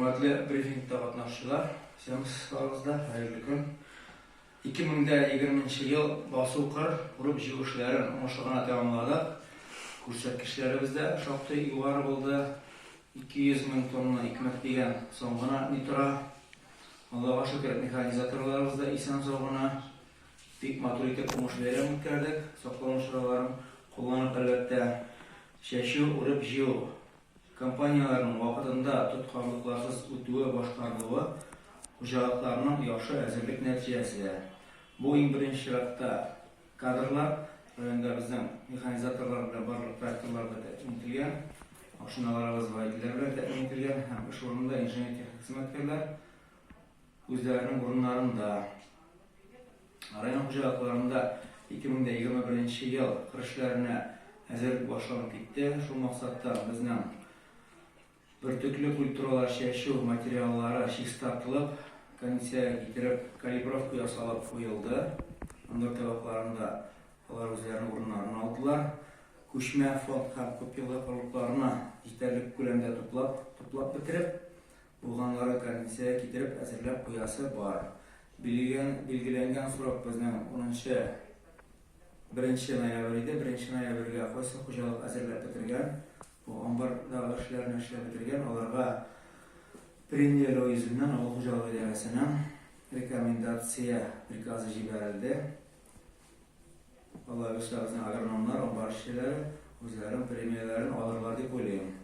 Хөрмәтле брифингта катнашучылар, исәнмесез барыгыз да, хәерле көн. 2020 ел басу-кыр урып-җыю эшләрен уңышлы гына тәмамладык. Күрсәткечләребез дә шактый югары булды. 200 мең тонна икмәк дигән сан гына ни тора. Аллага шөкер, механизаторларыбыз да исән-сау гына. Бик матур итеп уңыш бәйрәм үткәрдек. Саклану чараларын кулланып, әлбәттә. Чәчү, урып-җыю Компанияләрнең вакытында тоткарлыкларсыз үтүе башкарылуы, хуҗалыкларның яхшы әзерлек нәтиҗәсе. Бу иң беренче чиратта кадрлар, районда безнең механизаторлар белән барлык тракторлар да тәэмин ителгән, машиналарыбыз водительләр белән тәэмин ителгән һәм эш урынында инженер-техник хезмәткәрләр үзләренең урыннарында. Район хуҗалыкларында 2021 ел кыр эшләренә әзерлек башланып китте. Шул максаттан безнең бөртекле культуралар чәчү материаллары чистартылып, кондициягә китереп, калибровка ясалып куелды. Ындыр табакларында алар үзләренең урыннарын алдылар. Күчмә фонд һәм күпьеллык орлыкларны җитәрлек күләмдә туплап, туплап бетереп, Булганнарын кондициягә китереп әзерләп куясы бар. Билгелән, билгеләнгән срок безнең унынчы, беренче ноябрь иде. Беренче ноябрьгә кайсы хуҗалык әзерләп бетергән, бу амбардагы эшләрне эшләп бетергән, аларга премияләү йөзеннән авыл хуҗалыгы идарәсенең рекомендация приказы җибәрелде. Алла бирсә, безнең агрономнар, амбар эшчеләре үзләренең премияләрен алырлар дип уйлыйм.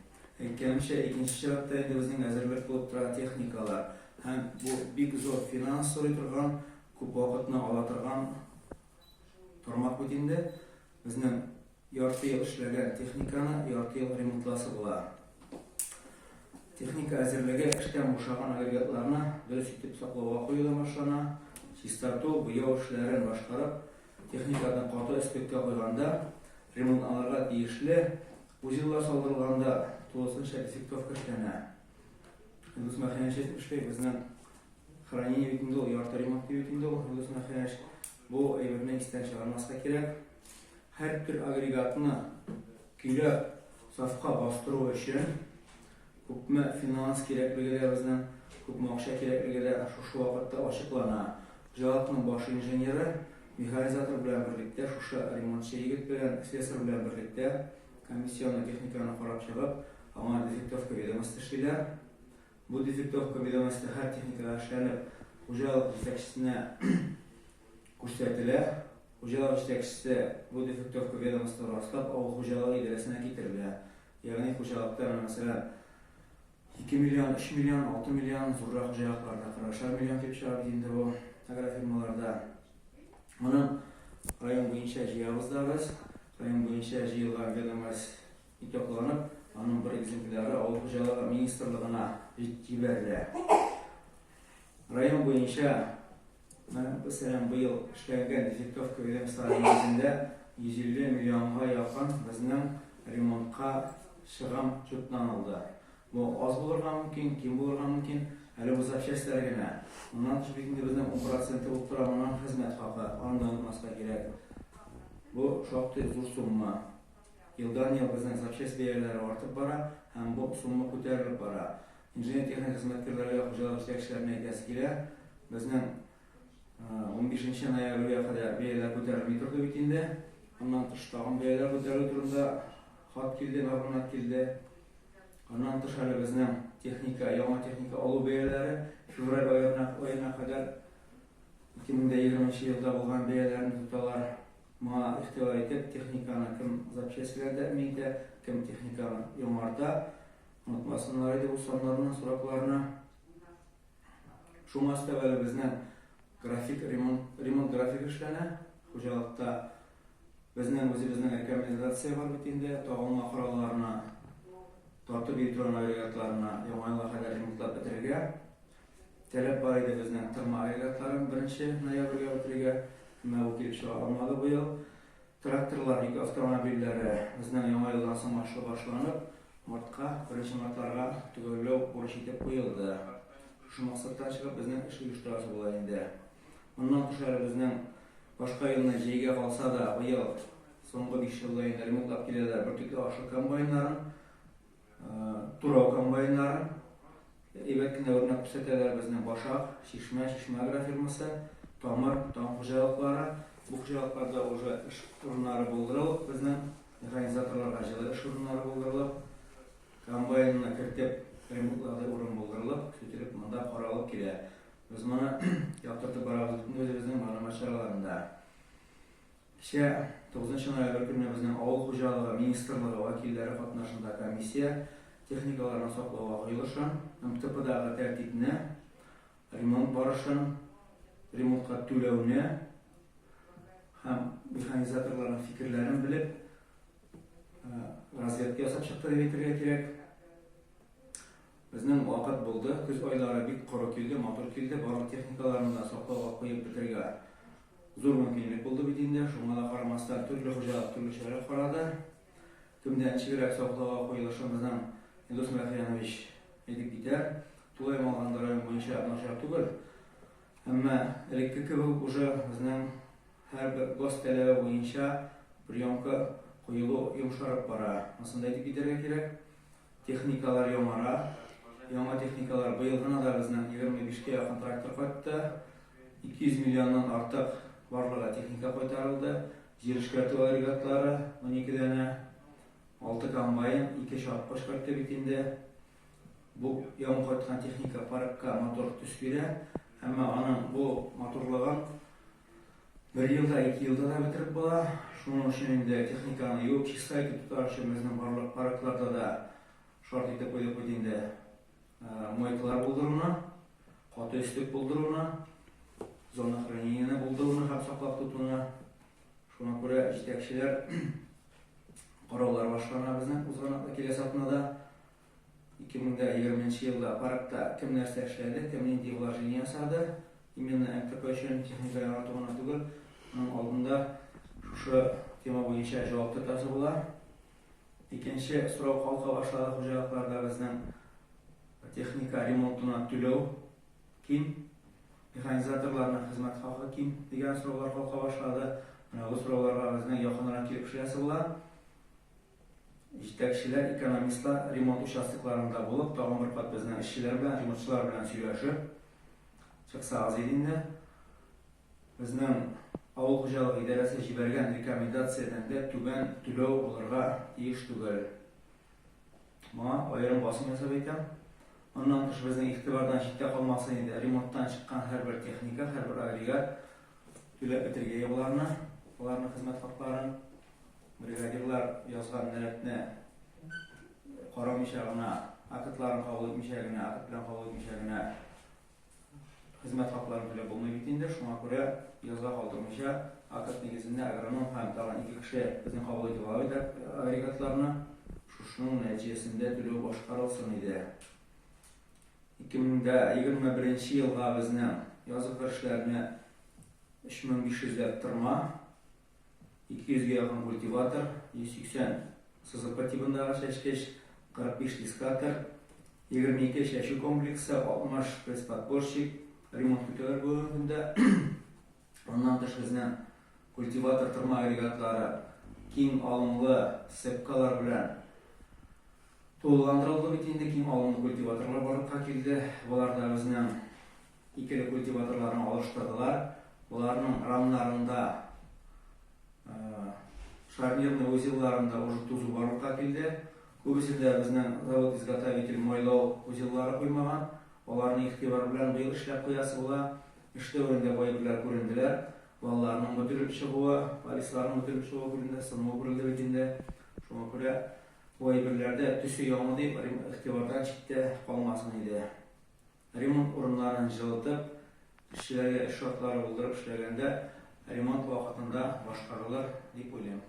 Әйткәнемчә, икенче чиратта инде безнең әзерлек булып тора техникалар. Һәм бу бик зур финанс сорый торган, күп вакытны ала торган тармак бит инде. Безнең Ярты ел эшләгән техниканы ярты ел ремонтласы була. Техника әзерлеге эштән бушаган агрегатларны дөрес итеп саклауга куюдан башлана. Чистарту, буяу эшләрен башкарып, техниканы каты өслеккә куйганда, ремонтланырга тиешле узеллар салдырылганда тулысынча дефектовка эшләнә. Илдус Мөхәммәтшин әйтмешли, безнең хранение бит инде ул, ярты ремонт бит инде ул, Илдус Мөхәммәтшин. Бу әйберне истән чыгармаска кирәк. Һәр төр агрегатны көйләп сафка бастыру өчен күпме финанс кирәклеге дә безнең, күпме акча кирәклеге дә шушы вакытта ачыклана. Хуҗалыкның баш инженеры механизатор белән берлектә, шушы ремонтчы егет белән, слесарь белән берлектә комиссионный техниканы карап чыгып, аңа дефектовка ведомосте эшлиләр. Бу дефектовка ведомосте һәр техникага эшләнеп, хуҗалык җитәкчесенә күрсәтелә. Хуҗалык җитәкчесе бу дефектовка ведомостен раслап, авыл хуҗалыгы идарәсенә китерелә. Ягъни хуҗалыкта менә мәсәлән 2 миллион, 3 миллион, 6 миллион, зуррак хуҗалыкларда кырыкшар миллион килеп чыга бит инде бу агрофирмаларда. Моны район буенча җыябыз да без. Район буенча җыелган ведомость итогланып, аның бер экземпляры авыл хуҗалыгы министрлыгына җибәрелә. Район буенча, мәсәлән, быел эшләнгән дефектовка ведомстволары нигезендә 150 миллионга якын безнең ремонтка чыгым чутланылды. Бу аз булырга мөмкин, ким булырга мөмкин, әле бу запчастьләр генә. Моннан тыш бит инде безнең 10 проценты булып тора моның хезмәт хакы, аны да онытмаска кирәк. Бу шактый зур сумма. Елдан-ел безнең запчасть бәяләре артып бара һәм бу сумма күтәрелеп бара. Инженер-техник хезмәткәрләргә, хуҗалык җитәкчеләренә әйтәсе килә, безнең 15 ноябрьгә кадәр бәяләр күтәрелми торды бит инде. Аннан тыш тагын бәяләр күтәрелү турында хат килде, мәгълүмат килде. Аннан тыш әле безнең техника, яңа техника алу бәяләре февраль аена, аена кадәр 2020 елда булган бәяләрне тоталар. Моңа игътибар итеп, техниканы кем запчасть белән тәэмин итә, кем техниканы яңарта, Онытмасыннар иде бу саннарны, срокларны. Шуңа өстәп әле безнең график ремонт, ремонт графигы эшләнә. Хуҗалыкта безнең үзебезнең рекомендация бар бит инде, тагылма коралларны, тартып йөри торган агрегатларны яңа елга кадәр ремонтлап бетерергә. Таләп бар иде безнең тырма агрегатларын 1 ноябрьгә бетерергә, әмма бу килеп чыга алмады быел. Тракторлар, йөк автомобильләре безнең яңа елдан соң ашлы башланып, мартка, беренче мартларга төгәлләү бурыч итеп куелды. Шушы максаттан чыгып безнең эш оештырасы була инде. Моннан тыш әле безнең башка елны җәйгә калса да, быел соңгы 5 елда инде ремонтлап киләләр бөртекле ашлык комбайннарын, турау комбайннарын. Әйбәт кенә үрнәк күрсәтәләр безнең Башак, Чишмә, Чишмә агрофирмасы, Тамыр, Таң хуҗалыклары. Бу хуҗалыкларда уже эш урыннары булдырылып, безнең механизаторларга җылы эш урыннары булдырылып, комбайнны кертеп ремонтлады урын булдырылып, сүтелеп монда каралып килә. Без моны яктыртып барабыз бөтен үзебезнең мәгълүмат чараларында. Кичә, 9 ноябрь көнне безнең Авыл хуҗалыгы министрлыгы вәкилләре катнашында комиссия техникаларны саклауга куелышын, МТПдагы тәртипне, ремонт барышын, ремонтка түләүне һәм механизаторларның фикерләрен белеп, разведка ясап чыкты дип әйтергә кирәк. Безнең вакыт булды, көз айлары бик коры килде, матур килде, барлык техникаларны да саклауга куеп бетерергә зур мөмкинлек булды бит инде. Шуңа да карамастан, төрле хуҗалык төрлечәрәк карады. Кемдә ничегрәк саклауга куелышын безнең Илдус Мәрхиянович әйтеп китәр. Тулаем алганда район буенча начар түгел. Әмма элекке кебек үк уже безнең һәрбер гос таләбе буенча приемка куелу йомшарып бара. Монысын да әйтеп китәргә кирәк. Техникалар яңара. Яңа техникалар быел гына да безнең 25 кә якын трактор кайтты. 200 миллионнан артык барлыгы техника кайтарылды. Җир эшкәртү агрегатлары 12 данә, 6 комбайн, 2 чапкыч кайтты бит инде. Бу яңа кайткан техника паркка матур төс бирә. Әмма аның бу матурлыгын бер елда, ике елда да бетереп була. Шуның өчен инде техниканы юып, чиста итеп тотар өчен безнең барлык паркларда да шарт итеп куйдык бит инде мойкалар булдыруны, каты өслек булдыруны, зона хранениене булдыруны һәм саклап тотуны. Шуңа күрә җитәкчеләр караулар башлана безнең узган атна, киләсе атнада. 2020 нче елда паркта кем нәрсә эшләде, кем нинди вложение ясады, именно МТП өчен техника яңарту гына түгел, моның алдында шушы тема буенча җавап тотасы була. Икенче сорау калка башлады хуҗалыкларда безнең техника ремонтына түләү ким, механизаторларның хезмәт хакы ким дигән сораулар калка башлады. Менә бу сорауларга безнең якынрак килеп эшләсе була. Җитәкчеләр, экономистлар ремонт участокларында булып, тагын бер кат безнең эшчеләр белән, ремонтчылар белән сөйләшеп чыксагыз иде инде. Безнең авыл хуҗалыгы идарәсе җибәргән рекомендациядән дә түбән түләү булырга тиеш түгел. Моңа аерым басым ясап әйтәм. Аннан тыш безнең игътибардан читтә калмасын иде, ремонттан чыккан һәрбер техника, һәрбер агрегат түләп бетерергә боларны, аларның хезмәт хакларын. Бригадирлар язган нәрәтне карамыйча гына, актларын кабул итмичә генә, акт белән кабул итмичә генә хезмәт хакларын түләп булмый бит инде. Шуңа күрә язга калдырмыйча, акт нигезендә агроном һәм тагын ике кеше безнең кабул итеп ала бит агрегатларны. Шушының нәтиҗәсендә түләү башкарылсын иде. 2021 елга безнең язгы кыр эшләренә 3500 ләп тырма, 200 гә якын культиватор, 180 СЗП тибындагы чәчкеч, 45 дискатор, 22 чәчү комплексы, 60 пресс-подпорщик, ремонт көтәләр бүгенге көндә. Аннан тыш безнең культиватор тырма агрегатлары киң алымлы сцепкалар белән тулыландырылды бит инде, киң алымлы культиваторлар барлыкка килде. Болар да безнең Икеле культиваторларны алыштырдылар. Боларның рамнарында, шарнирный узелларында уже тузу барлыкка килде. Күбесендә безнең завод-изготовитель майлау узеллары куймаган. Аларны игътибар белән быел эшләп куясы була. Эш дәверендә бу әйберләр күренделәр. Валларның бөтерелеп чыгуы, палисларның бөтерелеп чыгуы күренде, сынуы күрелде бит инде. Шуңа күрә бу әйберләр дә төсе яңа дип игътибардан читтә калмасын иде. Ремонт урыннарын җылытып, эшчеләргә эш шартлары булдырып эшләгәндә ремонт вакытында башкарылыр дип уйлыйм.